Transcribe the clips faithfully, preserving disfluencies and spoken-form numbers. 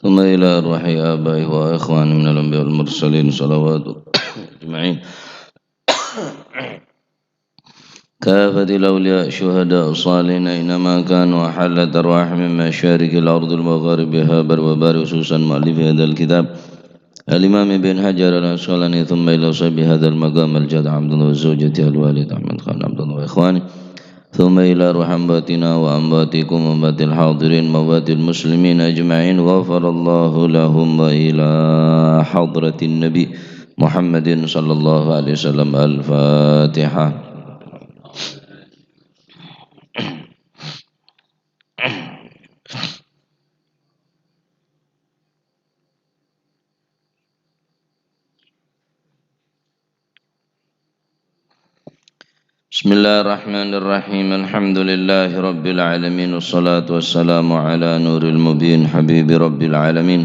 ثم إلى أرواح آبائه وإخوانه من الأنبياء والمرسلين صلوات أجمعين. كافة الأولياء الشهداء الصالحين أينما كانوا، وحلت أرواح من مشارق الأرض ومغاربها بر وبحر، خصوصا مؤلف هذا الكتاب الإمام ابن حجر العسقلاني، ثم إلى صاحب هذا المقام الجد عبد الله وزوجته الوالد أحمد خان عبد الله وإخوانه، ثم إلى أرواح أمواتنا وأمواتكم وأموات الحاضرين وأموات المسلمين أجمعين. غفر الله لهم وإلى حضرة النبي محمد صلى الله عليه وسلم. الفاتحة. بسم الله الرحمن الرحيم. الحمد لله رب العالمين، والصلاة والسلام على نور المبين حبيب رب العالمين،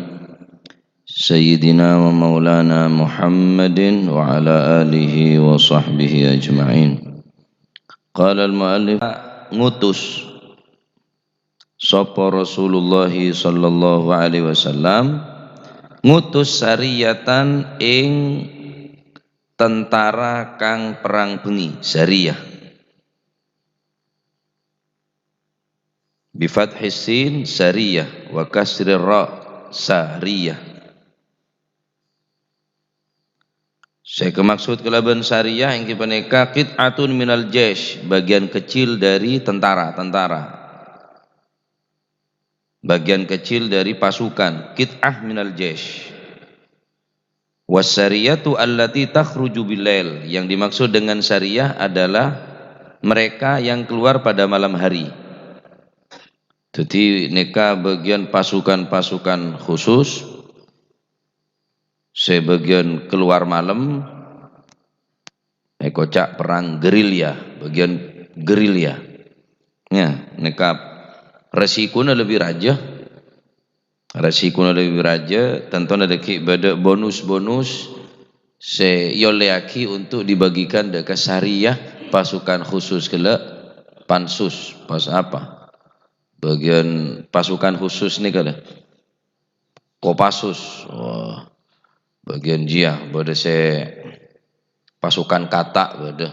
سيدنا ومولانا محمد وعلى آله وصحبه أجمعين. قال المؤلف، ngutus sapa Rasulullah sallallahu alaihi wasallam, ngutus sariyatan ing tentara kang perang bengi, sariyah. Bi fathis sin, sariyah, wa kasrir ra, sariyah. Sè èmaksod kalabân sariyah inggih panèka qit'atun minal jaish, bagian kecil dari tentara-tentara. Bagian kecil dari pasukan, qit'ah minal jaish. Wasariyatu allati takhruju billail. Yang dimaksud dengan sariyah adalah mereka yang keluar pada malam hari. Jadi, nèka bagian pasukan-pasukan khusus, sè bagian keluar malam, èkoca' perang gerilya, bagian gerilya. Ya, nèka rèsikona lebbi rajâ. Rèsikona lebbi rajâ, tantona dhâggi' bâdâ bonus-bonus sè èollèyaghi untuk dibagikan dâ' ka sariyah pasukan khusus ghellâ', pansus, pas apa? Bagian pasukan khusus nèka lho. Kopassus. Wah, bagian jiyâ, bâdâ sè pasukan kata' bâdâ.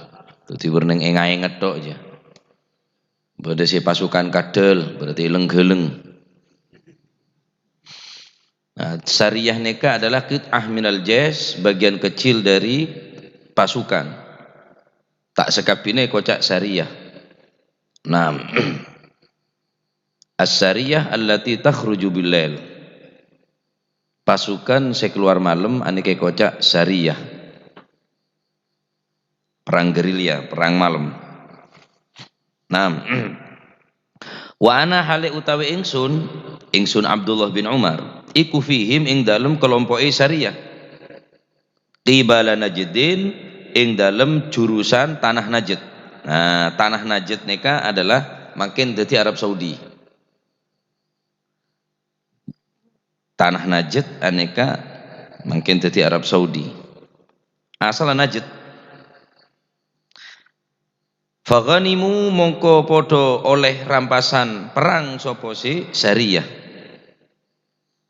Dhâddhi bârnèng ènga-ènget tok jiyâ. Bâdâ sè pasukan kadhâl, berarti leng-ghâleng. Nah, sariyah nèka adalah qit'ah minal jaish, bagian kecil dari pasukan. Ta' sakabbhina èkoca' sariyah. Nah, as-sariyah allati takhruju billail. Pasukan sè keluar malem anèka èkoca' sariyah. Perang gerilya, perang malem. Naam. Wa ana hale utawi ingsun, ingsun Abdullah bin Umar, iku fihim ing dalem kalompoke sariyah. Qibala Najdin, ing dalem jurusan tanah Najd. Nah, tanah Najd nèka adalah mangkèn dhâddhi Arab Saudi. Tanah Najd anèka mangkèn dhâddhi Arab Saudi. Asalla Najd. Faghanimu mongko padha oleh rampasan perang sapa si sariyah.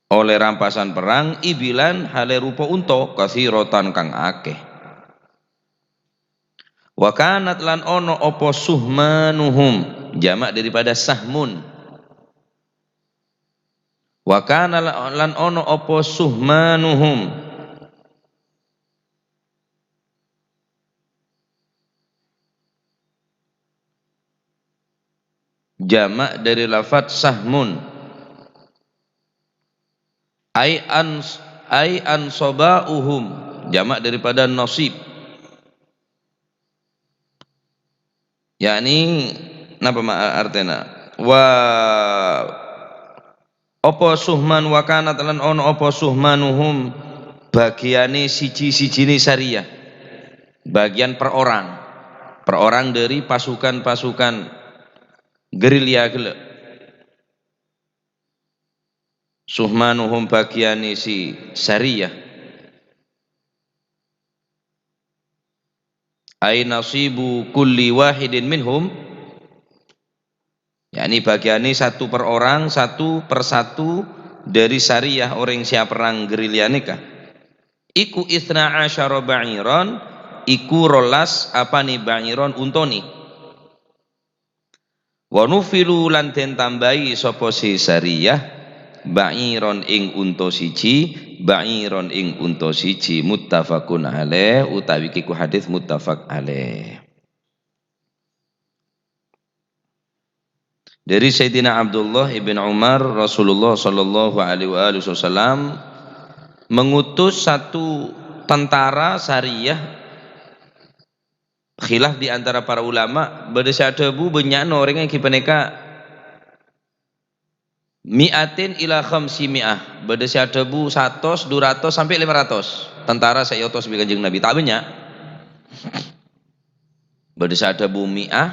Oleh rampasan perang ibilan hale rupa unta katsiratan kang akeh. Wa kanat lan ana apa suhmanuhum, jamak daripada sahmun. Wa kana la-, lan ana apa suhmanuhum. Jamak dari lafat sahmun. Ai ans-, ai ansobauhum. Jamak daripada nasib. Yakni, napa ma-, artèna? Wa, apa suhman wa kanat lan ana apa suhmanuhum, bagiyane siji-sijine sariyah. Bagian per orang. Per orang dari pasukan-pasukan gerilya gella'. Suhmanuhum bagiyane si sariyah. Ai nasibu kulli wahidin minhum, yakni bagiane satu per orang, satu per satu dhâri Sariyah orèng sè aperrang gerilya nèka, iku isna asyara ba'iran, iku rolas apane ba'iran unta nè. Wa nufilu lan den tambahi sapa sè Sariyah, ba'iran ing unta siji, ba'iran ing unta siji, muttafaqun alaih, utawi kiku hadis muttafaq alaih. Dhâri Sayyidina Abdullah ibn Umar, Rasulullah sallallahu alaihi wa alihi wasallam mengutus satu tentara Sariyah. Khilaf di antara para ulama, bâdâ sè adhâbu bânnya'na orèng èngghi panèka mi'atin ila khamsi mi'ah, bâdâ sè adhâbu satos, dhu ratos, sampè' lèma ratos tentara sè èotos bi' Kanjeng Nabi, ta' bânnya'. Bâdâ sè adhâbu mi'ah,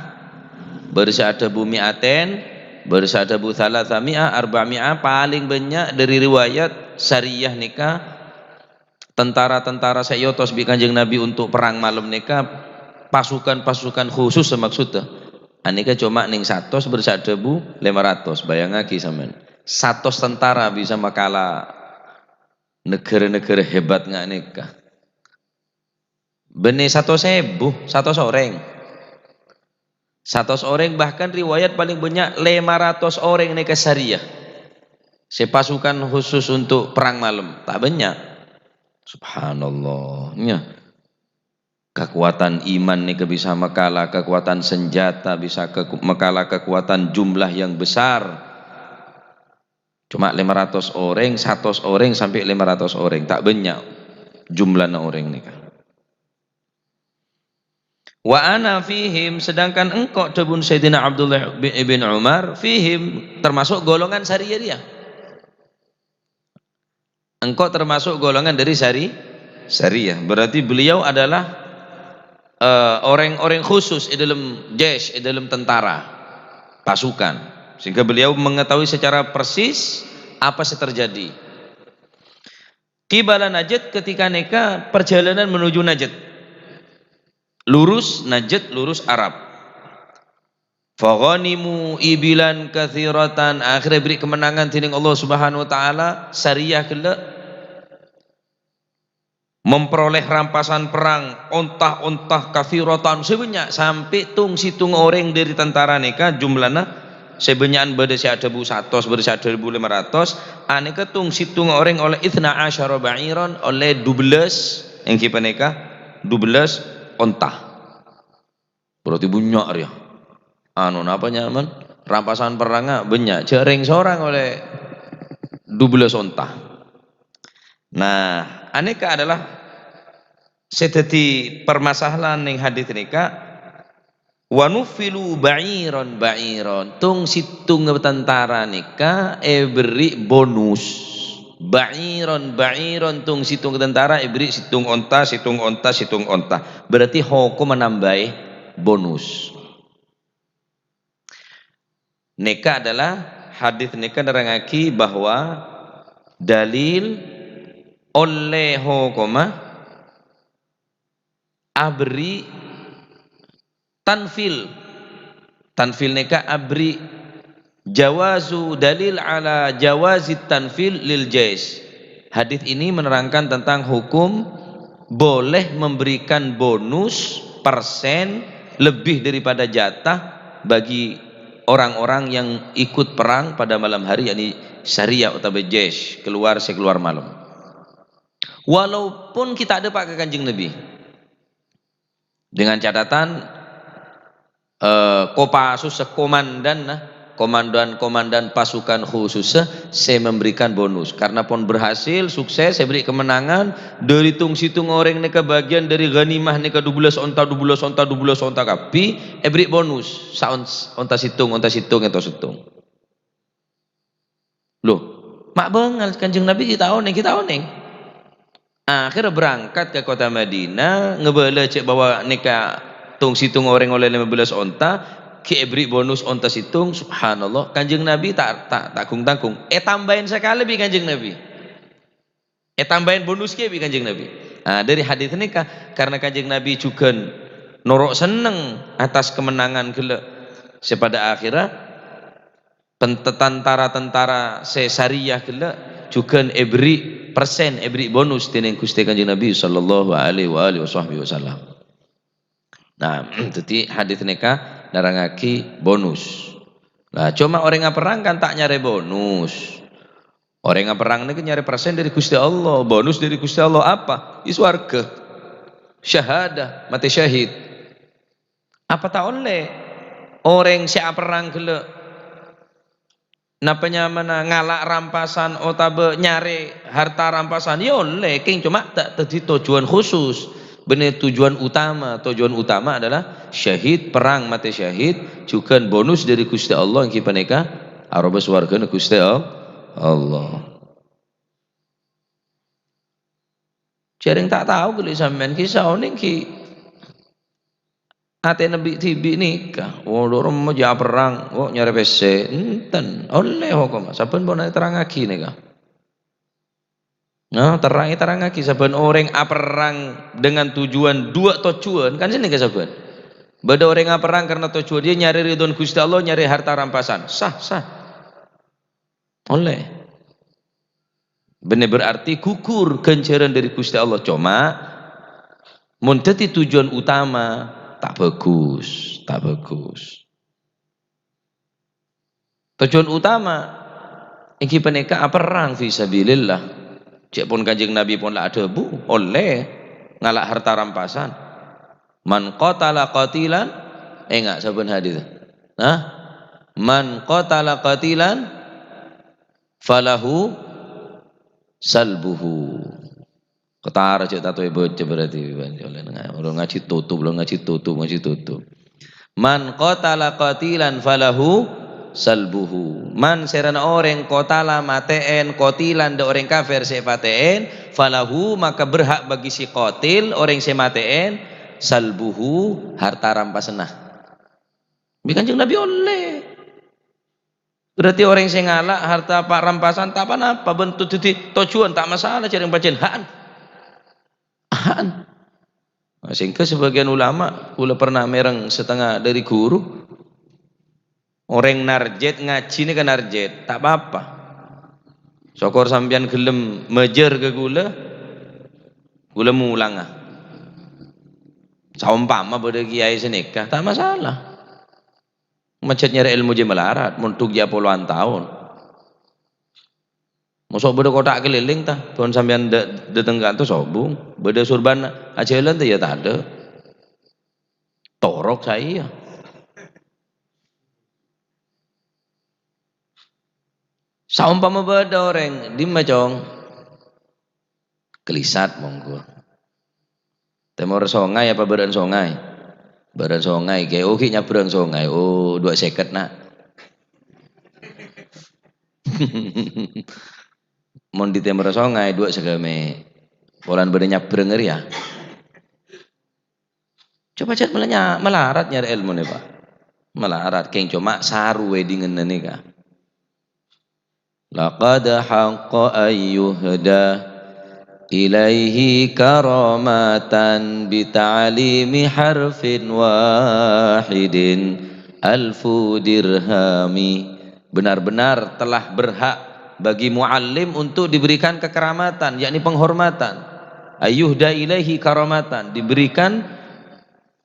bâdâ sè adhâbu mi'aten, bâdâ sè adhâbu tsalatsa mi'ah, arba' mi'ah, palèng bânnya' dhâri riwayat Sariyah nèka, tentara-tentara sè èotos bi' Kanjeng Nabi untuk perang malem nèka, pasukan-pasukan khusus sè maksudda. Anèka coma nèng satos bâdâ sè adhâbu lèma ratos. Bayangaghi sampèyan, satos tentara bisa makala naghârâ-naghârâ hebat nga' nèka. Bânnè satos èbu, satos orèng. Satos orèng, bahkan riwayat palèng bânnya' lèma ratos orèng nèka Sariyah. Sè pasukan khusus untuk perang malem, ta' bânnya'. Subhanallah, nya. Kakowadhân iman nèka bisa makala kakowadhân sanjhâta, bisa ke-, makala kakowadhân jumlah yang besar. Coma lèma ratos orèng, satos orèng, sampè' lèma ratos orèng. Ta' bânnya' jumlana orèng nèka. "Wa ana fihim," sedangkan engko', dhâbuna Sayyidina Abdullah bi-, ibn Umar, "fihim," termasuk golongan Sariyah rèya. Engko' termasuk golongan dhâri Sari-, Sariyah. Berarti beliau adalah, eh, orang-orang khusus di dalam jais, di dalam tentara, pasukan. Sehingga beliau mengetahui secara persis apa yang terjadi. Qibala Najd, ketika nèka perjalanan menuju Najd. Lurus Najd, lurus Arab. "Faghanimu ibilan katsiratan," akhirnya èberri' kemenangan dening Allah Subhanahu wa Ta'ala, Sariyah ghellâ' memperoleh rampasan perang, onta-onta katsiratan sè bânnya', sampè' tong-sèttonga orèng dhâri tentara nèka jumlana sè bânnya'an, bâdâ sè adhâbu satos, bâdâ sè adhâbu lèma ratos, anèka tong-sèttonga orèng ollè itsna asyara ba'iran, ollè dubellâs, èngghi panèka dubellâs onta. Berarti bânnya' rèya. Anu, napa nyamana? Rampasan perrangnga bânnya'. Jhâ' rèng sorang ollè dubellâs onta. Nah, anèka adalah sè dhâddhi permasalahan nèng hadis nèka. "Wa nuffilu ba'iran ba'iran." Tong-sèttonga tentara nèka èberri' bonus. Ba'iran ba'iran, tong-sèttonga tentara èberri' sèttong onta, sèttong onta, sèttong onta. Berarti hokomma nambâi bonus. Nèka adalah hadis nèka nerrangaghi bahwa dalil ollè hokomma aberri' tanfil. Tanfil nèka aberri' jawazu, dalil ala jawazit tanfil lil jais. Hadis ini menerangkan tentang hukum boleh memberikan bonus persen lebih daripada jatah bagi orang-orang yang ikut perang pada malam hari, yakni sariyah utawa jais, keluar sè keluar malem. Walaupun ghi' ta' dâpa' ka Kanjeng Nabi. Dengan catatan, eh, Kopassus, komandanna, komandan-komandan pasukan khusus sè memberikan bonus. Karena pon berhasil, sukses, èberri' kemenangan, dhâri tong-sèttonga orèng nèka bagian dhâri ghanimah nèka dubellâs onta, dubellâs onta, dubellâs onta kabbhi, èberri' bonus. Saon-, onta sèttong, onta sèttong, onta sèttong. Loh, ma' bângal Kanjeng Nabi ghi' ta' onèng, ghi' ta' onèng. Akhirnya berangkat ka kottha Madinah, ngabâlâ cè' bahwa nèka tong-sèttonga orèng ollè lèma bellâs onta, ghi' èberri' bonus onta sèttong, subhanallah, Kanjeng Nabi ta', ta', ta' gung-tanggung. Ètambâi sakalè bi' Kanjeng Nabi. Ètambâi bonus kèya bi' Kanjeng Nabi. Nah, dhâri hadis nèka, karena Kanjeng Nabi jhughân noro' senneng atas kemenangan ghellâ' sè pada akhirnya Pen-, tentara-tentara sè sariyah ghellâ' jhughân èberri' persen, èberri' bonus dhinèng Ghustè Kanjeng Nabi sallallahu alaihi wa alihi wasahbihi wasallam. Nah, dhâddhi hadis nèka nerrangngaghi bonus. Nah, coma orèng aperrang kan ta' nyarè bonus. Orèng aperrang nèka nyarè persen dâri Ghustè Allah, bonus dâri Ghustè Allah apa? Di swarga. Syahadah, matè syahid. Apa ta' ollè orèng sè aperrang ghellâ', napa nyamana, ngala' rampasan otabâ nyarè harta rampasan? Ya ollè, kèng coma ta' dhâddhi tojjhuwân khusus. Bânnè tojjhuwân utama. Tojjhuwân utama adalah syahid, perrang matè syahid, jhughân bonus dâri Ghustè Allah èngghi panèka aroba sowarghâna Ghustè Al-, Allah. Jhâreng ta' tao ghellâ' sampèyan, ghi' saonèng ghi' atèna bi'-dhibi' nèka. Oh, dâ' remma jhâ' aperrang, oh, nyarè pèssè. Enten, ollè hokomma. Sabbhân pon èterrangngaghi nèka. Nah, terrang-, èterrangngaghi sabbhân orèng aperrang dengan tujuan, dua tujuan, kan sanèka sabbhân. Bâdâ orèng aperrang karena tujuan dia nyarè ridhona Ghustè Allah, nyarè harta rampasan. Sah, sah. Ollè. Bânnè berarti gugur ghânjhârân dâri Ghustè Allah. Coma, mon dhâddhi tujuan utama, ta' bhâghus, ta' bhâghus. Tujuan utama èngghi panèka aperrang fi sabilillah. Ca'èpon Kanjeng Nabi pon la adhâbu, ollè ngala' harta rampasan. "Man qatala qatilan," enga' sabbhân hadis. Nah, "Man qatala qatilan falahu salbuhu." Ketara cek tato baca berarti, Bang. Oleh nga-, ulun ngaji tutup, ulun ngaji tutup, ngaji tutup. "Man qatala qatilan falahu salbuhu." Man serana orèng qatala matè'èn, qatilan dâ' orèng kafir sè èpatè'èn, falahu maka berhak bagi si qatil, orèng sè matè'èn, salbuhu, harta rampasanna. Bi' Kanjeng Nabi ollè. Berarti orèng sè ngala' harta pa-, rampasan ta' pa-napa, bentuk dhâddhi tojuan ta' masalah, jhâreng pajhât ha'an. Ha'an. Nah, sehingga sebagian ulama, kaulâ pernah mèreng setengah dari guru, orèng narjit ngaji nèka narjit, ta' pa-apa. Sokor sampèyan ghellem majâr ka kaulâ, kaulâ mulanga. Saompama bâdâ kiai sè nèka, ta' masalah. Majât nyarè èlmo jiyâ malarat, mondhuk jiyâ polowan taon. Mosok bâdâ kottha' kalèlèng, ta? Pon sampèyan dâ-, dâteng kanto sobung, bâdâ surban ajhâlân, ta, iyâ tadâ'. Torok saè, iyâ. Saompama bâdâ orèng, "Dimma, Cong?" Kelisat, monggu. Tèmor songay apa bârâ'ân songay? Bârâ'ân songay, kè. Oh, ghi' nyabrâng songay. Oh, dua sèket, na'. Mon di tèmor songay, dua sagamè'. Polana bâdâ nyabrâng rèya. Coba jhât mala-, malarat nyarè èlmona, Pa'. Malarat, kèng coma saru weddingnganna nèka. "Laqad haqqa an yuhda ilaihi karamatan bi ta'limi harfin wahidin alfu dirhami." Benar-benar telah berhak bagi muallim untuk diberikan kekeramatan, yakni penghormatan. An yuhda ilaihi karamatan, diberikan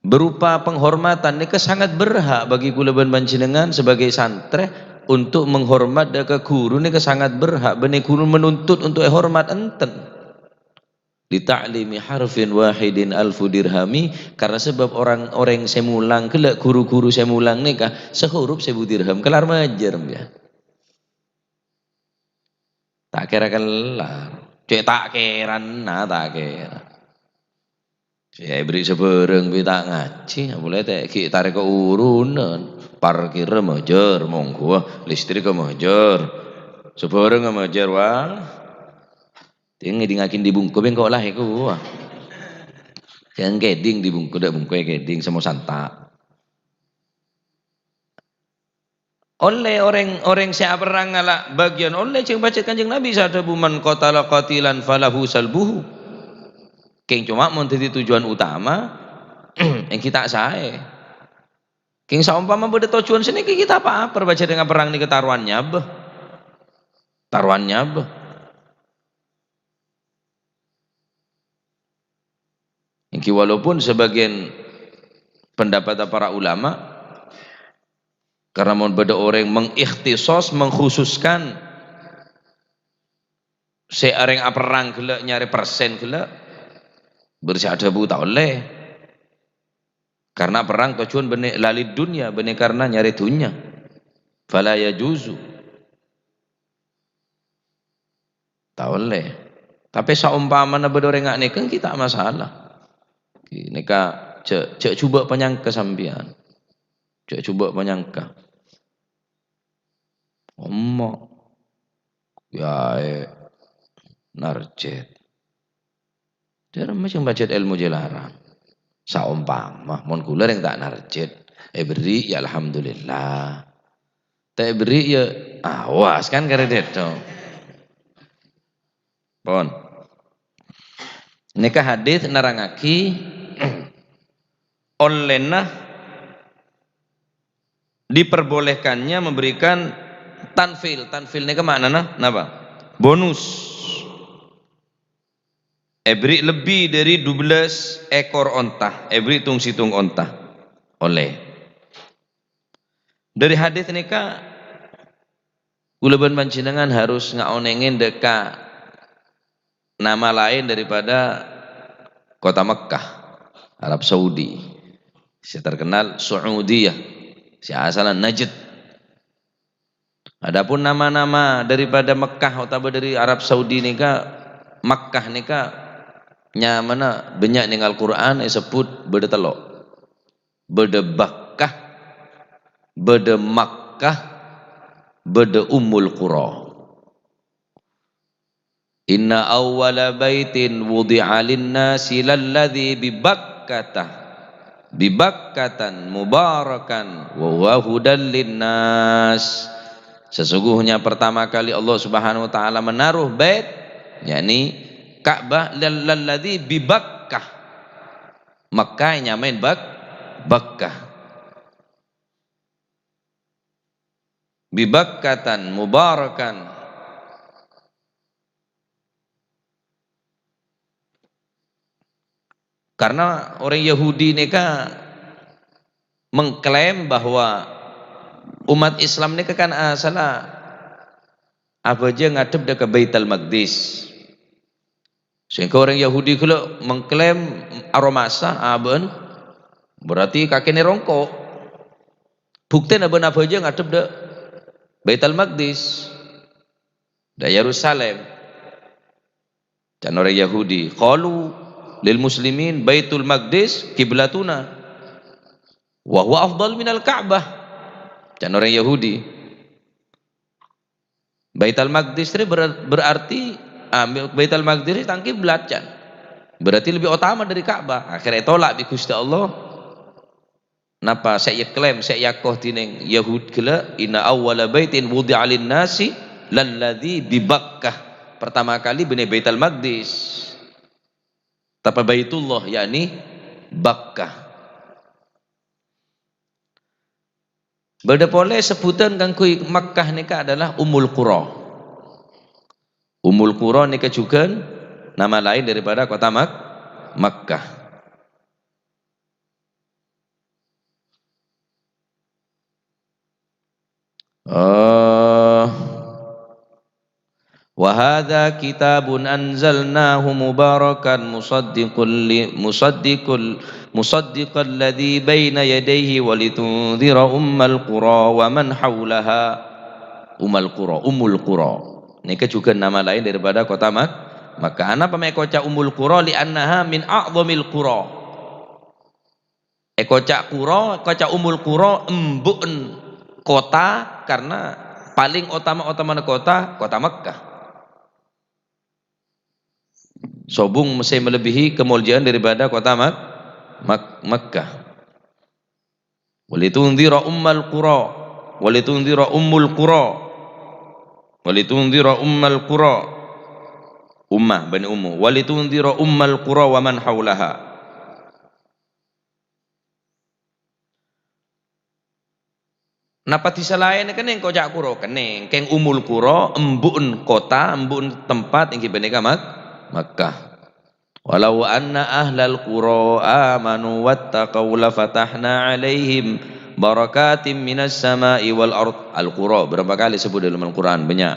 berupa penghormatan nèka sangat berhak bagi kaulâ bân panjhennengngan sebagai santrè untuk menghormat dâ' ka ghuru nèka sangat berhak, bânnè ghuru menuntut untuk èhormat, enten. "Li ta'limi harfin wahidin alfu dirhami," karena sebab orang, orèng sè mulang ghellâ', ghuru-ghuru sè mulang nèka sehuruf seribu dirham, kellar majâr, ya. Ta' kèra kellar. Cè' ta' kèra, na, ta' kèra. Sè èberri' sabârâng bi' ta' ngajhi, apolè ta' ghi' tarèk ka urunan. Parkirra majâr, monggu, listrikka majâr. Sabârângnga majâr, wa. Tèng ngèdingngaghi di bungku bengko la èko, wa. Jhâ' ngèding di bungku, dâ' bungku èkèding, samo santa'. Ollè orèng, orèng sè aperrang ngala' bâgiyân ollè, jhâ' pajhât Kanjeng Nabi sè adhâbu, "Man qatala qatilan falahu salbuhu." Kèng coma mon dhâddhi tujuan utama, èngghi ta' saè. Kèng saompama bâdâ tojjhuwân sanèka, ghi' ta' pa-apa, bâjâ dâ' ngaperrang nèka tarowan nyabâ. Tarowan nyabâ. Èngghi walaupun sebagian pendapat para ulama, karena mon bâdâ orèng mengikhtisos, mengkhususkan, sè arèng aperrang ghellâ' nyarè persen ghellâ', bârâ' sè adhâbu ta' ollè. Karena perrang tojjhuwân bânnè lalid dunya, bânnè karena nyarè dhunnya. Fala yajuzu. Ta' ollè. Tapè saompamana bâdâ orèng nga' nèka, ghi' ta' masalah. Ghi' nèka jhâ', jhâ' jhubâ' panyangka sampèyan. Jhâ' jhubâ' panyangka. Omma. Yâ, è, narjit. Jhâ' remma sè majât èlmo jhâ' larang. Saompama, mon ghulâ rèng ta' narjit, èberri' yâ alhamdulillah. Ta' èberri' yâ awas kan karè dâddhi. Pon. Nèka hadis nerrangaghi ollèna diperbolehkannya memberikan tanfil. Tanfil nèka ma'nana napa? Bonus. Èberri' lebbi dâri dubellâs èkor onta, èberri' tong-sèttong onta. Ollè. Dâri hadis nèka, kaulâ bân panjhennengngan harus ngaonèngè dâ' ka nama laèn daripada kota Mekkah, Arab Saudi. Sè terkenal Saudiyah, sè asalla Najd. Adapun nama-nama daripada Mekkah otabâ dâri Arab Saudi nèka, Makkah nèka nyamana bânnya' neng Al-Qur'an èsebbhut bâdâ tello'. Bâdâ Bakkah, bâdâ Makkah, bâdâ Ummul Qura. "Inna awwala baitin wudi'a lin-nasi lalladzi bi Bakkata, bi Bakkatan mubarakan wa huwa hudal lin-nas." Sesungguhnya pertama kali Allah Subhanahu wa Ta'ala menaruh bait, yakni Ka'bah, lal-, lalladzi bi Bakkah. Makkah nyamaè Bak-, Bakkah. Bi Bakkatan mubarakan. Karena orèng Yahudi nèka mengklaim bahwa umat Islam nèka kan asalla abhâjâng ngadhep dâ' ka Baitul Maqdis. Sehingga orèng Yahudi ghellâ' mengklaim aromasa abâ'na, berarti kakèna rongko'. Buktèna bâ'na abhâjâng ngadhep dâ' Baitul Maqdis, dâ' Yerusalem. Can orèng Yahudi, "Qalu lil muslimin Baitul Maqdis qiblatuna, wa huwa afdal minal Ka'bah." Can orèng Yahudi. Baitul Maqdis ini ber-, berarti, ah, Baitul Maqdis ini tang kiblat, can. Berarti lebih utama dari Ka'bah. Akhirnya ètolak bi' Gusti Allah. Napa sè èklaim, sè èako dhinèng Yahud ghellâ', "Inna awwala baitin wudi'a lin-nasi lalladzi bi Bakkah." Pertama kali bânnè Baitul Maqdis. Tapè Baitullah, yakni Bakkah. Bâdâ polè sebbhudhân kaangghuy Makkah nèka adalah Ummul Qura. Ummul Qura nèka jhughân nama laèn daripada kota Mak-, Makkah. Eh, "Wa hadza kitabun anzalnahu mubarakan musaddiqul li-, musaddiqul, musaddiqal ladzi baina yadayhi wa litundzira ummal qura wa man haulaha." Ummal qura, Ummul Qura. Nèka jhughân nama laèn daripada kota Mak-, Makkah. Anapa mè' èkoca' Ummul Qura? "Li annaha min a'dhamil qura." Èkoca' qura, èkoca' Ummul Qura, embu'en kota, karena paling otama-otamana kota, kota Makkah. Sobung mesti melebihi kemuliaan daripada kota Mak-, Mak-, Makkah. "Walitundzira ummal qura, walitundzira ummul qura, walitundzira ummal qura." Ummah, bânnè ummu. "Walitundzira ummal qura wa man haulaha." Napa dhisa laèn kennèng koca' kuro? Kennèng. Kèng Ummul Qura, embu'en kota, embu'en tempat, èngghi panèka Mak-, Makkah. "Walau anna ahlal qura amanu wattaqau lafatahna alaihim barakatim minas sama'i wal ard." Al-Qura, berapa kali disebut dalam Al-Quran? Banyak.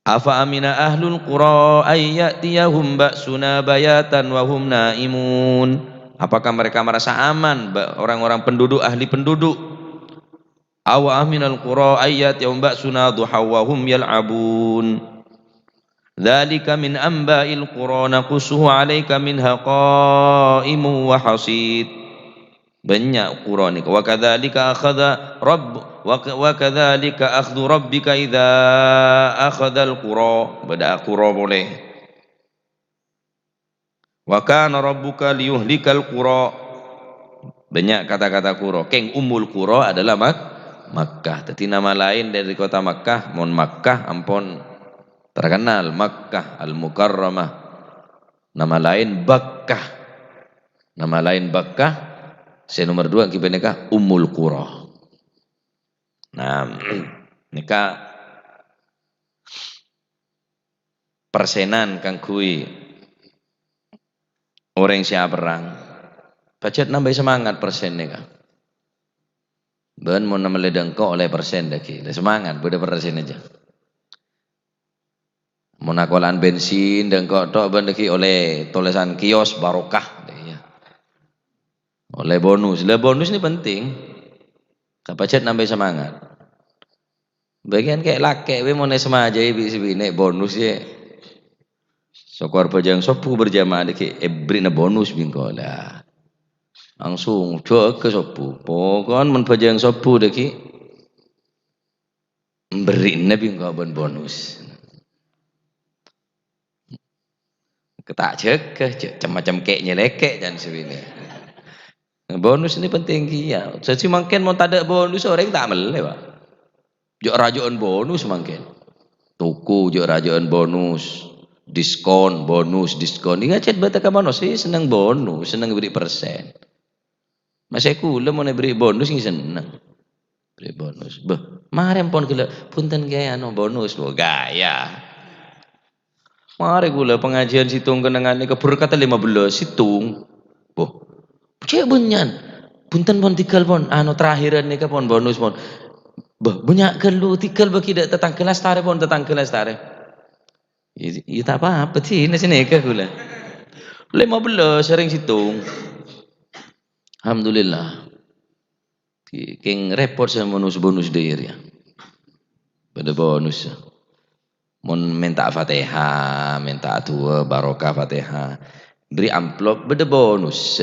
"Afa amina ahlul qura ay ya'tiyahum ba'suna bayatan wa hum naimun." Apakah mereka merasa aman, ba-, orang-orang penduduk, ahli penduduk? "Aw aminal qura ay ya'tiyahum ba'suna duha wa hum yal'abun." "Dzalika min amba'il qura naqussuhu 'alaika minha qa'imun wa hasid." Banyak qura nèko. "Wa kadzalika akhadha rabb-, wa ka-, wa kadzalika akhdhu rabbika idza akhadzal qura." Bâdâ qura polè. "Wa kana rabbuka liyuhlikal qura." Banyak kata-kata qura. Kèng Ummul Qura adalah Mak-, Makkah. Jadi nama lain dari kota Makkah, mon Makkah ampon terkenal, Makkah Al-Mukarramah. Nama lain Bakkah. Nama lain Bakkah, sè nomor dua èngghi panèka Ummul Qura. Nah, nèka persenan kaangghuy orèng sè aperrang. Pajhât nambâi semangat persen nèka. Bân mon mellè dâ' engko' ollè persen dâgghi'. Lè semangat, bâdâ persen aja. Mon akolaan bensin dâ' engko' tok bân dâgghi' ollè tolèsan kios barokah. Iyâ. Ollè bonus. Lè bonus nè penting. Ka pajhât nambâi semangat. Bâgiyân kè' lakè' bhâi mon èsmajâi bi' sè binè' bonus yâ. Sokor bhâjâng sobbhu berjamaah dâgghi' èbherri'na bonus bi' engko'. Lah. Langsung jâgâ sobbhu. Pokokna mon bhâjâng sobbhu dâgghi' èbherri'na bi' engko' bân bonus. Ta' jâgâ, jâ-, cem-macem kè'-nyèlèkè' can sè binè'. Bonus nè penting kèya. Dhâddhi mangkèn mon tadâ' bonus orèng ta' mellè, Pak. Jâ'-rajâ'ân bonus mangkèn. Toko jâ'-rajâ'ân bonus, diskon, bonus, diskon. Iyâ, cè' bâdâ ka bonus, sè senneng bonus, senneng èbherri' persen. Masè kaulâ mon èbherri' bonus ngghi senneng. Bherri' bonus. Bâh, marè ampon ghellâ', "Bhunten, Kè, anu, bonus." Wah, gaya. Marè kaulâ pangajiân sèttong kennengngan nèka berkata lima belas sèttong. Bâh, cè' bânnya'an. "Bhunten, pon, tèghâl, pon. Anu, terakhiran nèka, pon, bonus, pon." Bâh, bânnya' ghâllu, tèghâl bâgi dâ' tatangghâ lastarè, pon, tatangghâ lastarè. Iyâ, iyâ, ta' pa-apa, dinah sanèka kaulâ. Lima belas orèng sèttong. Alhamdulillah. Kè-, kèng rèpot sè bonus-bonus dâ' iyâ rèya. Bâdâ bonus. Mon mènta Fatihah, mènta du'a barokah Fatihah, bherri' amplop, bâdâ bonus.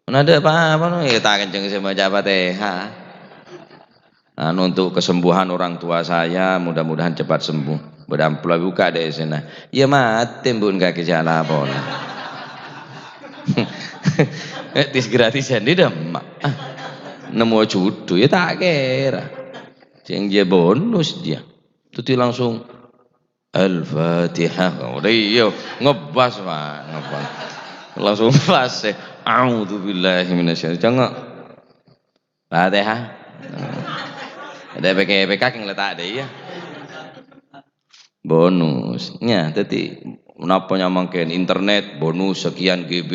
Mon adâ' pa-apa, no, iyâ ta' kenceng sè maca Fatihah. Anu, untuk kesembuhan orang tua saya, mudah-mudahan cepat sembuh. Bâdâ amplop buka dâ' sèna. Iyâ matè, Bu, kakè sè alapor. Tis gratisan dâ' emma'. Ah, nemmo judhu, iyâ ta' kèra. Sèng jiyâ bonus jiyâ. Dhâddhi langsung Al-Fatihah. Udah, iyâ, ngebas, Pak, ngebas. Langsung pas, eh, "A'udzubillahi minasyaitonir." Fatihah. Ada P K P K yang letak deh, ya. Bonus. Nya, dhâddhi, napa nyamangkèn internet, bonus sekian G B,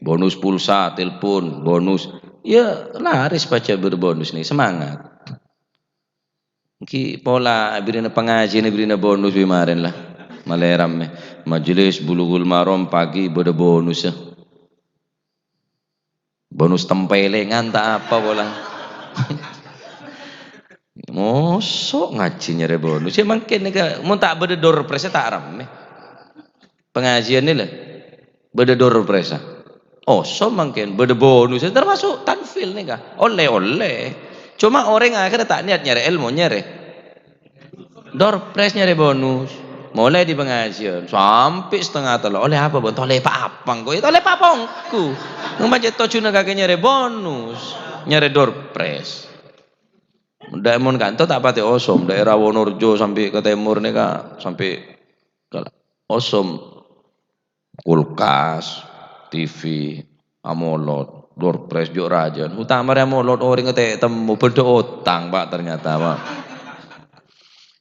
bonus pulsa, telepon, bonus. Ya, laris pajhât berbonus nè, semangat. Èngghi pola abherri'na pangajiân, abherri'na bonus bi' marèn la. Malè rammè. Majelis Bulughul Maram pagi bâdâ bonus, ya. Bonus tempèlèngan ta' apa pola. Mosok ngajhi nyarè bonus. Ya mangkèn nèka, mon ta' bâdâ door prize ta' rammè. Pangajiân nè la. Bâdâ door prize. Osom mangkèn, bâdâ bonus, termasuk tanfil nèka. Ollè, ollè. Cuma orèng akhirnya ta' niat nyarè èlmo, nyarè door prize, nyarè bonus. Mulai di pengajian, sampè' setengah tello'. Ollè apa, Bun? Ta' ollè pa-apa engko'. Ya, ta' ollè pa-apa engko'. Ngomong cè' tojjhuna kakè nyarè bonus, nyarè door prize. Dâ' mon kanto ta' patè osom, daerah Wonorejo sampè' ka tèmor nèka, sampè' ka osom. Kulkas, T V, AMOLED. Door prize jhâ' rajâna. Utama rèya molod orèng tè' temmo, bâdâ otang, Pak, ternyata, Pak.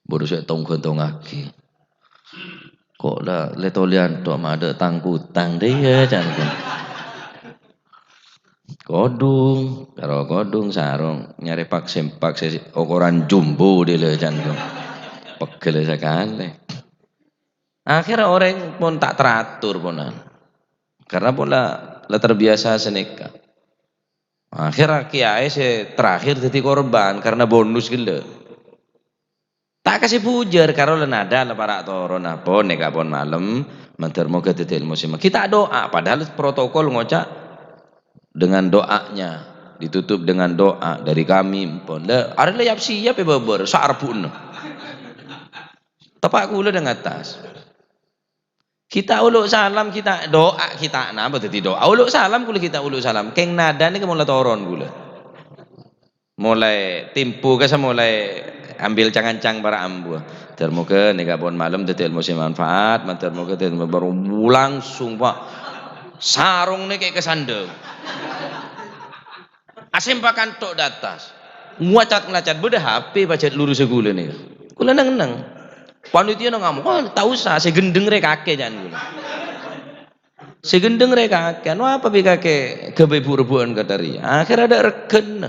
Buru sè tong-ghântongngaghi. Kok la lè tolèyan tok ma' adâ' tang-kutang dhâ' iyâ, can ghun. Kodhung, karo kodhung sarong, nyarè pak-sempak sè okoran jumbo dhâ' la, can ghun. Pegghel sakalè. Akhirnya orèng pon ta' teratur ponan. Karena pon la, la terbiasa sanèka. Akhirnya kiyaè sè terakhir dhâddhi korban karena bonus ghellâ'. Ta' kasè bujâr, karo la nada la para' toron, pon nèka pon malem, mandhâr moghâ dhâddhi èlmo sè ma-, kita doa, padahal protokol ngoca' dengan doanya, ditutup dengan doa dari kami, pon. La, arè la yap-siyap è bâbâr, saarbu'na. Teppa' kulâ neng attas. Kita ulu' salam, kita doa, kita napa dhâddhi doa? Ulu' salam, kulâ kita ulu' salam. Kèng nada nèka molaè toron kulâ. Molaè tempo kasa molaè ambil cang-ancang para' ambu. Mandhâr moghâ nèka pon malem dhâddhi èlmo sè manfaat, mandhâr moghâ dhâddhi baru langsung, Pak. Sarong nèka kasandhâng. Asempakan tok dâ' attas. Ngocat-ngocat, bâdâ H P pajhât lurusâ kulâ nèka. Kulâ neng-enneng. Panitia nang ngamuk, "Wah, ta' osa, sè ghendheng rè kakè," can kulâ. "Sè ghendheng rè kakè, anu apa bi' kakè ghâbây bu'-rebbhu'ân ka dâri?" Akhirnya adâ' regghâna.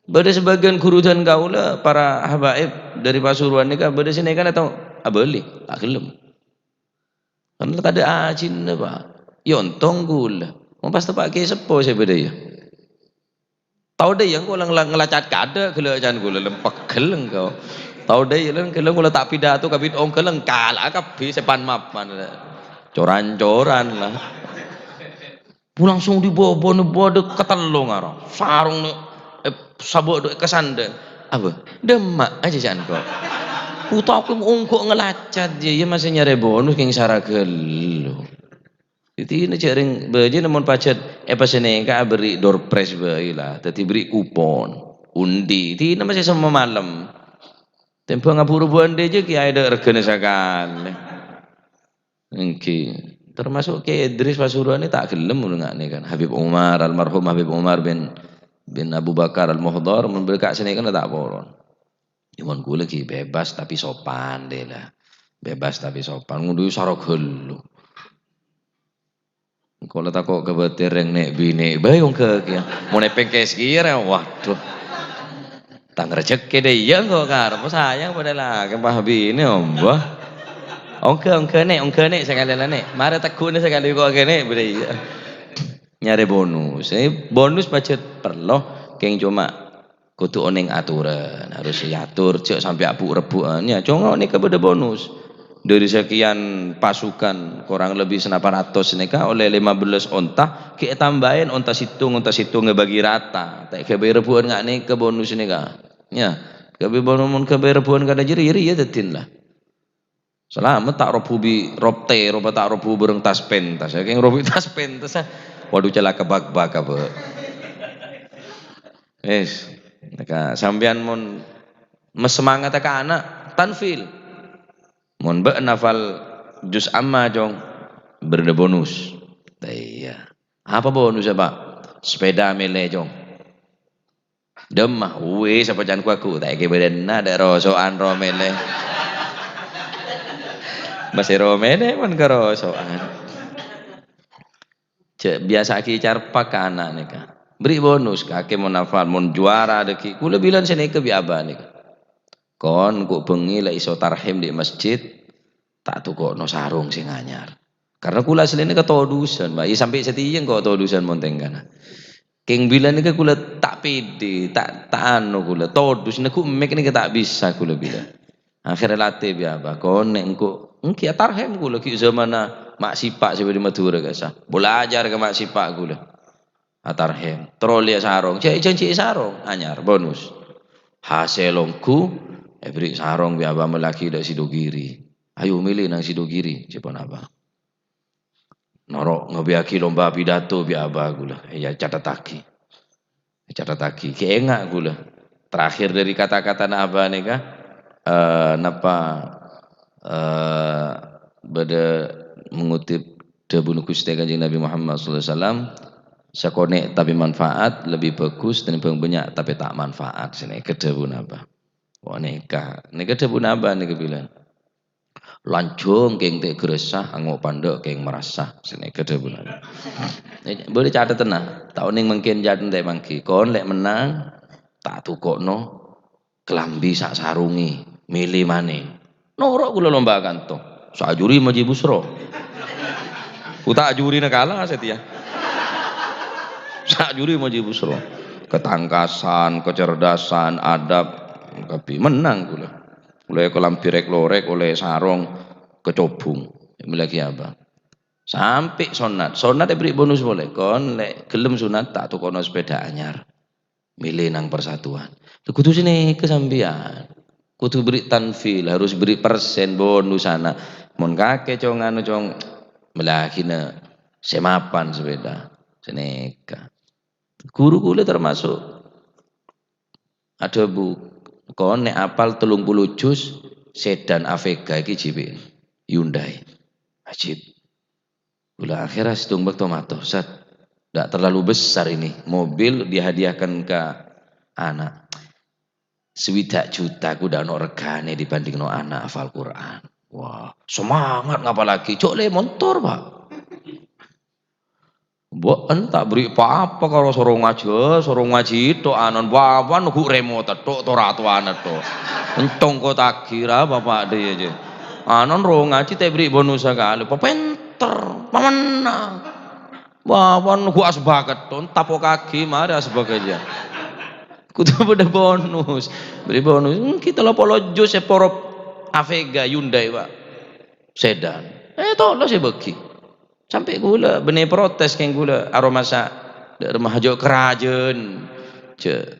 Bâdâ sabâgiyân ghuru dân kaulâ, para habaib dâri Pasuruan nèka, bâdâ sè nèka tao abâli, ta' ghellem. Kan la tadâ' ajina, Pak. Iyâ ontong kulâ. Mon pas teppa' kè seppo sè bâdâ, iyâ. Tao dâ' iyâ engko' lang-, lang-, nglacat kadâ' ghellâ' can kulâ, lem pegghel engko'. Tao dâ' iyâ lang-, ghellâ' kulâ ta' pidato kabit ongghâl engkala kabbhi sè pan-mapan. Coran-coran la. Langsung dibâbâ nèka bâdâ katello ngara. Sarong nè-, eh, sabâ' dâ' kasandhâng. Apa? Dâmma' aja jhân kok. Uta' aku ongghu nglacat, ya, ya masih nyarè bonus kèng sara ghâllu. Dhâddhi, nè jhâ' rèng bâjâna mon pajhât èpasènèka aberri' door prize bhâi la. Dhâddhi berri' kupon, undi. Dhina masih semma malem. Tèmbhâng abu'-rebbhu'ân dâjâ kèyaè dâ' regghâna sakalè. Èngghi. Termasuk Kè Idris Pasuruan nè ta' ghellem ngono nga' nè kan. Habib Umar, almarhum Habib Umar bin, bin Abu Bakar Al-Muhdhar, mon berka' sènèka ta' poron. Mon kulâ ghi bebas tapi sopan, dâ' la. Bebas tapi sopan. Ngono sara ghâllu. Engko' la tako' kabâtèr rèng nè'-binè' bhâi ongghâ kèya. Mon èpèngkès kèya rè, waduh. Tang rejhekkè dâ' iyâ engko' karep sayang padâ la kempah binè omba. Ongghâ, ongghâ, Nè', ongghâ, Nè', sakalè la, Nè'. Marè tegghuna sakalè kok kènè' bâdâ iyâ. Nyarè bonus. Eh, bonus pajhât parlo, kèng coma kodhu onèng atoran, harus èyator, jhâ' sampè' abu'-rebbhu'ân, ya, coma nèka bâdâ bonus. Dâri sakèyan pasukan, korang lebbi sanapa ratos nèka, ollè lèma bellâs onta, ghi' ètambâi onta sèttong, onta sèttong èbâgi rata. Ta' èghâbây rebbhu'ân nga' nèka bonus nèka. Ya, ghâbây bon-, mon ghâbây rebbhu'ân kadhâ' jârèya, jârèya dhâddhina la. Salamet ta' robbhu bi' rob tèro, ta' robbhu bhâreng tas pentas. Ya, kèng robbhu tas pentas, ah. Waduh, calaka bak-bak, apa? Wis, nèka sampèyan mon mes-, semangat ka ana', tanfil. Mon bâ' nafal juz amma, Cong, bâdâ bonus. Iyâ. Apa bonus, Pak? Sepeda mèlè, Cong. Dâmma, wis, apa can ku aku? Ta' èkè bâdâna, dâ' roso'an ro mèlè. Masih ro mèlè, mon karoso'an. Jhâ' biyasa'aghi carpa' ka ana' nèka. Beri bonus, kakè mon nafal, mon juwara dâggi'. Kulâ bilân sè nèka bi' abah nèka. Kon, engko' bengngè la iso tarhim dâ' masjid, ta' toko'no sarong sè anyar. Karna kulâ asli nèka todusân, Pak. Iyâ, sampè' satèya engko' todusân mon tèngkana. Kèng bilân nèka kulâ ta' pèdè, ta', ta' anu kulâ. Todus, neggu' mèk nèka ta' bisa kulâ bilân. Akhirnya latè bi' abah, kon nè' engko', èngghi atarhim kulâ, ghi' zamanna ma' sipa' sè bâdâ Madhurâ ka'issa. Bolajar ka ma' sipa' kulâ. Atarhim. Terro lèa sarong. Jhâ' èjhânjhi'i sarong. Anyar, bonus. Hasèl ongghu, èbèrri' sarong bi' abah mellèaghi dâ' Sidogiri. Ayo mèlè nang Sidogiri, ca'èpon abah. Noro' ngabiyâghi lomba pidato bi' abah kulâ. Iyâ, catettaghi. Catettaghi. Ghi' enga' kulâ. Terakhir dâri kata-katana abah nèka, eh, napa, eh, bâdâ mengutip dhâbuna Ghustè Kanjeng Nabi Muhammad sallallahu alaihi wasallam, Sakonè' tapè manfaat lebbi bhâghus tènèmbhâng bânnya' tapè ta' manfaat. Sanèka dhâbuna Abah. Wah, nèka. Nèka dhâbuna Abah nèka bilân. Lanjhâng kèng ta' ghârâssa, ango' pandâ' kèng marassa. Sanèka dhâbuna Abah. Bâdâ catetanna. Ta' onèng mangkèn catet ta' mangghi. Kon lè' mennang, ta' toko'no kalambhi sa' sarongè, mèlè manè. Noro' kaulâ lomba kanto. Sa' juri maji busro. Ku ta' jurina kala satèya. Sa' juri maji busro. Ketangkasan, kecerdasan, adab, kabbhi mennang kaulâ. Ollè kalambhi rèk-lorèk, ollè sarong, kacobung. Mèlè ghi Abah. Sampè' sonnat. Sonnat èberri' bonus polè. Kon lè' ghellem sonnat, ta' toko'no sepèda anyar. Mèlè nang persatuan. Kodhu sanèka sampèyan. Kodhu berri' tanfil, harus berri' persen bonusana. Mon kakè, Cong, anu, Cong, mèlè aghina sè mapan sepèda. Sanèka. Ghuru kaulâ termasuk adhâbu, "Kon nè' apal tellung puluh juz, sedan Avega iki jibi'na, Hyundai." Ajib. Kaulâ akhèra sèttong bâkto mator, "Ustaz, ndak terlalu besar ini, mobil dihadiahkan ke anak." "Swidak juta ku ndak ono reganè dibandingno ana' hafal Quran." Wah, semangat ngapalaghi. "Jhâ' lè montor, Pak." "Mbok en ta' berri' pa-apa karo soro ngajhi, soro ngajhi tok anon, bawan ghu' remot tok, tora-towana tok. Entong kotagi ra bapak dhewe je. Anon ro ngajhi ta' berri' bonus sakale, pepenter, pamennang. Bawan ghu' asbak tok, tapokagi mare asbak aja." Kodhu bâdâ bonus. Berri' bonus. Enggi tello polo juz è porop Avega Hyundai, Pak. Sedan. Eh, tolo sè bâgi. Sampè' kaulâ bânnè protes kèng kaulâ, aromasa dâ' remma hajâ' karajân. Jhâ',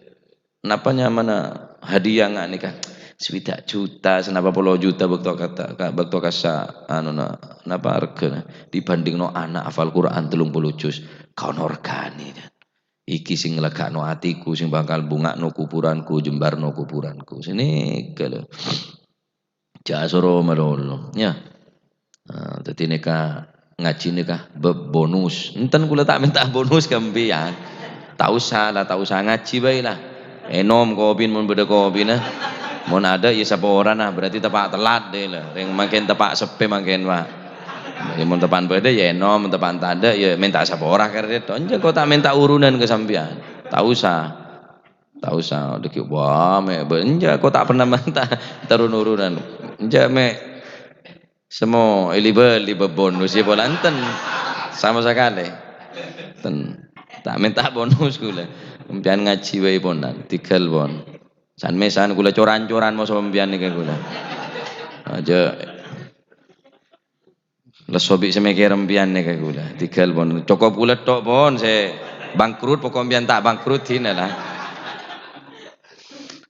napa nyamana hadiah nga' nèka? Swidak juta, sanapa polo juta bâkto kata, ka-, bâkto kassa' anona, napa arghâna? Dibandingno ana' hafal Quran tellung polo juz, kaono reganè, kan. Iki sing nglagghâ'no atèku, sing bhâkal bhunga'no kuburanku, jembarno kuburanku. Sanèka lho. Jhâ' soro malolo, ya. Nah, dhâddhi nèka ngajhi nèka bab bonus. Enten kaulâ ta' mènta bonus ka sampèyan. Ta' osa la, ta' osa ngajhi bhâi la. Ènom kopi mon bâdâ kopina. Mon adâ' ya saporana, berarti teppa' tellat dâ' la. Rèng mangkèn teppa' seppè mangkèn, Pak. Ya mon teppa'na bâdâ ya ènom, mon teppa'na tadâ' ya mènta sapora karè tok. Enjâ' engko' ta' mènta urunan ka sampèyan. Ta' osa. Ta' osa, dhâggi', wah, mè' bân-, enjâ', ko' ta' pernah mènta terun-urunan. Enjâ', mè' semmo èli-bâli bab bonus, ya, pola enten. Sama sakalè. Ten. Ta' mènta bonus kaulâ. Sampèyan ngajhi bhâi, ponan. Tèghâl, pon. San-mèsan kaulâ coran-coran moso sampèyan nèka kaulâ. Ajâ'. Lesso bi' sè mèkkèr sampèyan nèka kaulâ. Tèghâl, pon. Cokop kaulâ tok, pon, sè bangkrut, pokok sampèyan ta' bangkrut, dina la.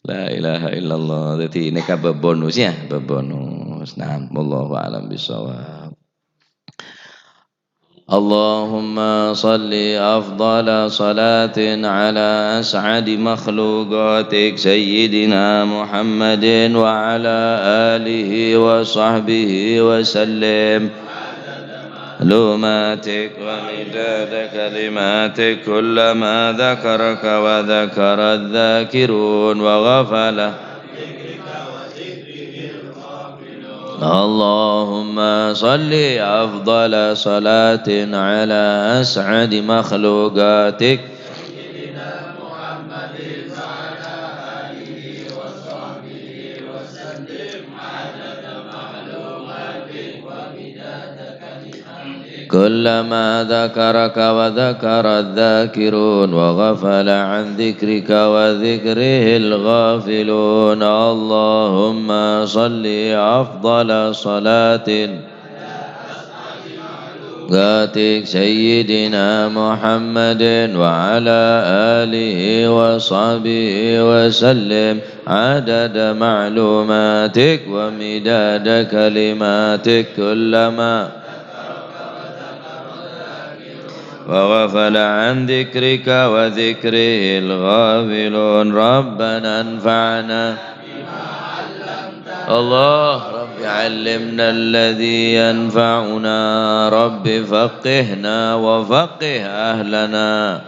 La ilaha illallah. Dhâddhi nèka bab bonus, ya, bab bonus. Nah, wallahu a'lam bishawab. اللهم صل أفضل صلاة على أسعد مخلوقاتك سيدنا محمد وعلى آله وصحبه وسلم. معلوماتك ومداد كلماتك كلما ذكرك وذكر الذاكرون وغفل. اللهم صل أفضل صلاة على أسعد مخلوقاتك. كلما ذكرك وذكر الذاكرون وغفل عن ذكرك وذكره الغافلون. اللهم صل أفضل صلاة ذاتك سيدنا محمد وعلى آله وصحبه وسلم عدد معلوماتك ومداد كلماتك كلما وغفل عن ذكرك وذكره الغافلون. ربنا انفعنا. الله رب علمنا الذي ينفعنا، رب فقهنا وفقه أهلنا.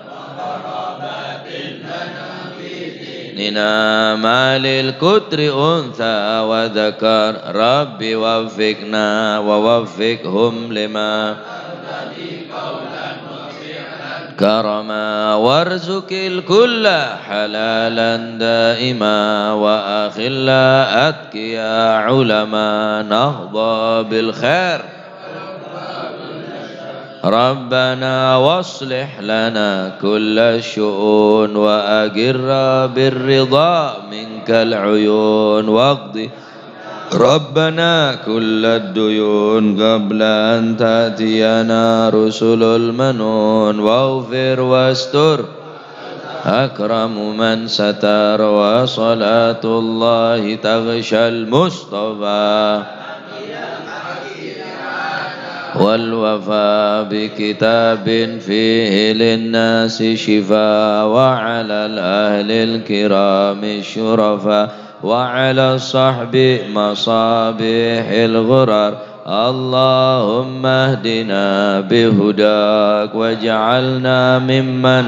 ديننا ما للكتر أنثى وذكر، رب وفقنا ووفقهم لما كرما، وارزق الكل حلالا دائما، وأخلاء أتقياء علما، نهضى بالخير. ربنا واصلح لنا كل الشؤون، وأقر بالرضا منك العيون، واقض ربنا كل الديون قبل أن تأتينا رسل المنون، واغفر واستر أكرم من ستر، وصلاة الله تغشى المصطفى والوفاء بكتاب فيه للناس شفاء، وعلى الأهل الكرام الشرفاء، وعلى الصحب مصابيح الغرر. اللهم اهدنا بهداك، واجعلنا ممن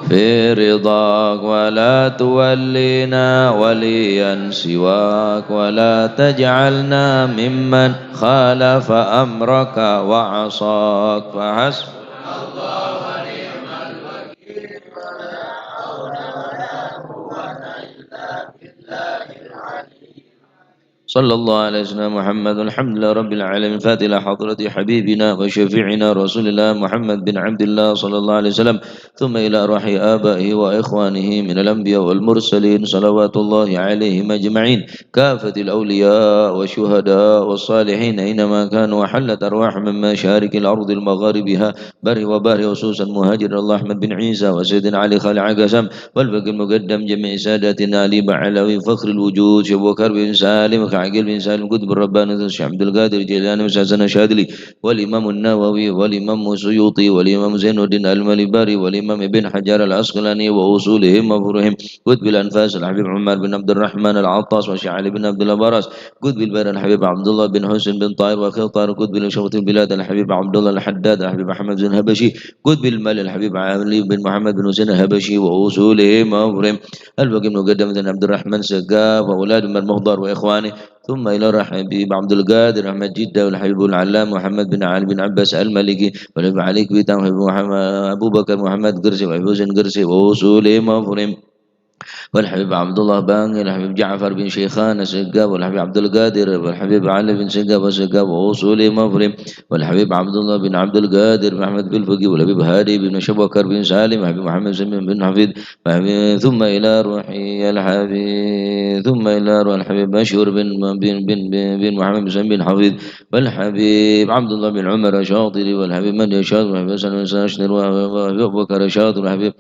في رضاك، ولا تولينا وليا سواك، ولا تجعلنا ممن خالف أمرك وعصاك. فحسبنا الله ونعم الوكيل، ولا حول ولا قوة إلا بالله العلي. صلى الله على سيدنا محمد. الحمد لله رب العالمين. الفاتحة إلى حضرة حبيبنا وشفيعنا رسول الله محمد بن عبد الله صلى الله عليه وسلم، ثم إلى أرواح آبائه وإخوانه من الأنبياء والمرسلين، صلوات الله عليهم أجمعين، كافة الأولياء والشهداء والصالحين أينما كانوا، وحلت أرواحهم من مشارق الأرض لمغاربها، برها وبحرها، خصوصا مهاجر الله أحمد بن عيسى وسيدنا علي خالع قسم، والفقيه المقدم جميع ساداتنا علي بعلوي فخر الوجود، شيخ أبو بكر بن سالم، خليفة بن سالم، قطب الرباني، الشيخ عبد القادر الجيلاني، أستاذنا الشاذلي، والإمام النووي، والإمام السيوطي، والإمام زين الدين المليباري، والإمام ابن حجر العسقلاني، وأصولهم وفروعهم، قطب الأنفاس الحبيب عمر بن عبد الرحمن العطاس، والشيخ علي بن عبد الله براس، قطب البيان الحبيب عبد الله بن حسين بن طاهر، وخير طاهر قطب شرف البلاد الحبيب عبد الله الحداد، الحبيب أحمد بن الحبشي، قطب المال الحبيب علي بن محمد بن حسين الحبشي وأصولهم وفروعهم. الفقيه المقدم بن عبد الرحمن سقاف وأولاد عمر مخضر وإخوانه، ثم إلى الحبيب عبد القادر أحمد جدة والحبيب العلامة محمد بن علي بن عباس المالكي، والحبيب علي كويتان، والحبيب محمد، أبو بكر محمد قرسي، والحبيب حسين قرسي وأصولهم وفروعهم. والحبيب عبد الله بانغ، الحبيب جعفر بن شيخان السقاف، والحبيب عبد القادر، والحبيب علي بن سقاف السقاف وأصولهم وفروعهم، والحبيب عبد الله بن عبد القادر بن أحمد بلفقي، والحبيب هادي بن شبكر بن سالم، الحبيب محمد سمين بن حفيظ، والحبيب، ثم إلى روحي الحبيب، ثم إلى روح الحبيب مشهور بن، بن، بن، بن، بن محمد بن سمين بن حفيظ، والحبيب عبد الله بن عمر الشاطري، والحبيب مهدي الشاطري، والحبيب حسن الشاطري، والحبيب أبو بكر الشاطري، والحبيب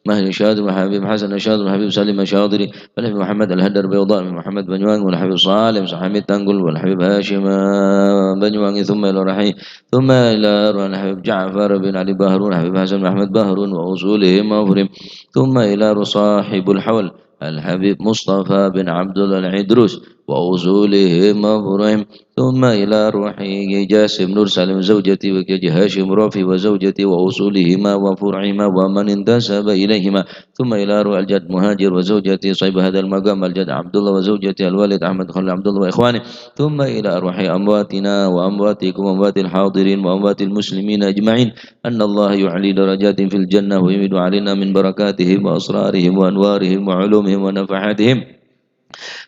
مهدي الشاطري، والحبيب حسن الشاطري، والحبيب سليم الشاطري، والحبيب محمد الهدر البيضاء، محمد بنيوان، والحبيب صالح حميد تنقل، والحبيب هاشم، آه، بنيوان، ثم إلى رحيم، ثم إلى روح الحبيب جعفر بن علي بهرون، الحبيب حسن بن أحمد بهرون، وأصولهم وفروعهم، ثم إلى روح صاحب الحول، الحبيب مصطفى بن عبد الله العدروس، وأصولهم وفروعهم، ثم إلى روحي جاسم نور سالم زوجتي، وكيج هاشم رافي وزوجتي وأصولهما وفروعهما ومن انتسب إليهما، ثم إلى روح الجد مهاجر وزوجتي صاحب هذا المقام الجد عبد الله وزوجتي الوالد أحمد خليل عبد الله وإخوانه، ثم إلى أرواح أمواتنا وأمواتكم وأموات الحاضرين وأموات المسلمين أجمعين، أن الله يعلي درجاتهم في الجنة ويمد علينا من بركاتهم وأسرارهم وأنوارهم وعلومهم ونفحاتهم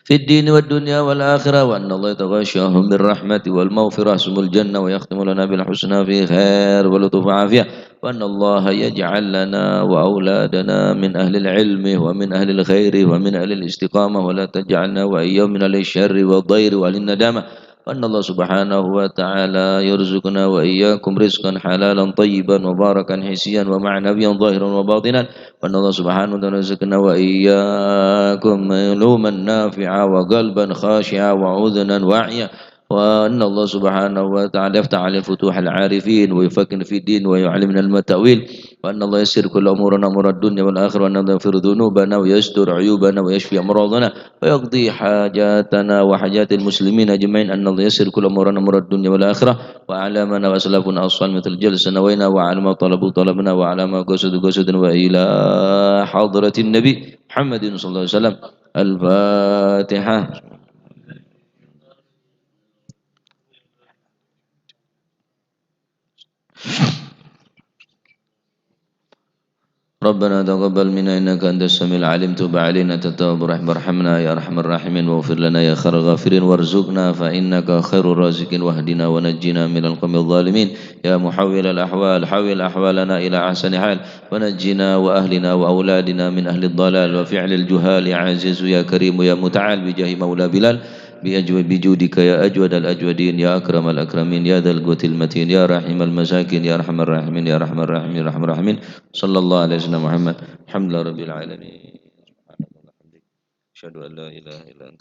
في الدين والدنيا والآخرة، وأن الله يتغشاهم بالرحمة والمغفرة ثم الجنة، ويختم لنا بالحسنى في خير ولطف وعافية، وأن الله يجعل لنا وأولادنا من أهل العلم ومن أهل الخير ومن أهل الاستقامة، ولا تجعلنا وإياهم من أهل الشر والضير وأهل الندامة، وأن الله سبحانه وتعالى يرزقنا وإياكم رزقا حلالا طيبا مباركا حسيا ومعنويا ظاهرا وباطنا، وأن الله سبحانه وتعالى يرزقنا وإياكم علوما نافعة وقلبا خاشعا وأذنا واعية، وأن الله سبحانه وتعالى يفتح علينا فتوح العارفين ويفقهنا في الدين ويعلمنا علم التأويل، وأن الله ييسر كل أمورنا أمور الدنيا والآخرة، وأن الله يغفر ذنوبنا ويستر عيوبنا ويشفي أمراضنا ويقضي حاجاتنا وحاجات المسلمين أجمعين، أن الله ييسر كل أمورنا أمور الدنيا والآخرة، وأعلامنا وأسلافنا الصالحين مثل الجلسة نوينا وعلى ما طلبوا طلبنا وعلى ما قصدوا قصدنا وإلى حضرة النبي محمد صلى الله عليه وسلم. الفاتحة. ربنا تقبل منا إنك أنت السميع العليم، تب علينا أنت التواب الرحيم، ارحمنا يا أرحم الراحمين، واغفر لنا يا خير الغافرين، وارزقنا فإنك خير الرازقين، واهدنا ونجنا من القوم الظالمين. يا محول الأحوال، حول أحوالنا إلى أحسن حال، ونجنا وأهلنا وأولادنا من أهل الضلال وفعل الجهال، يا عزيز يا كريم يا متعال، بجاه مولى بلال، بأجو-، بجودك يا أجود الأجودين، يا أكرم الأكرمين، يا ذا القوة المتين، يا رحيم المساكين، يا أرحم الراحمين، يا أرحم الراحمين، يا أرحم الراحمين. صلى الله على سيدنا محمد. الحمد لله رب العالمين. سبحانك اللهم وبحمدك. أشهد أن لا إله إلا أنت.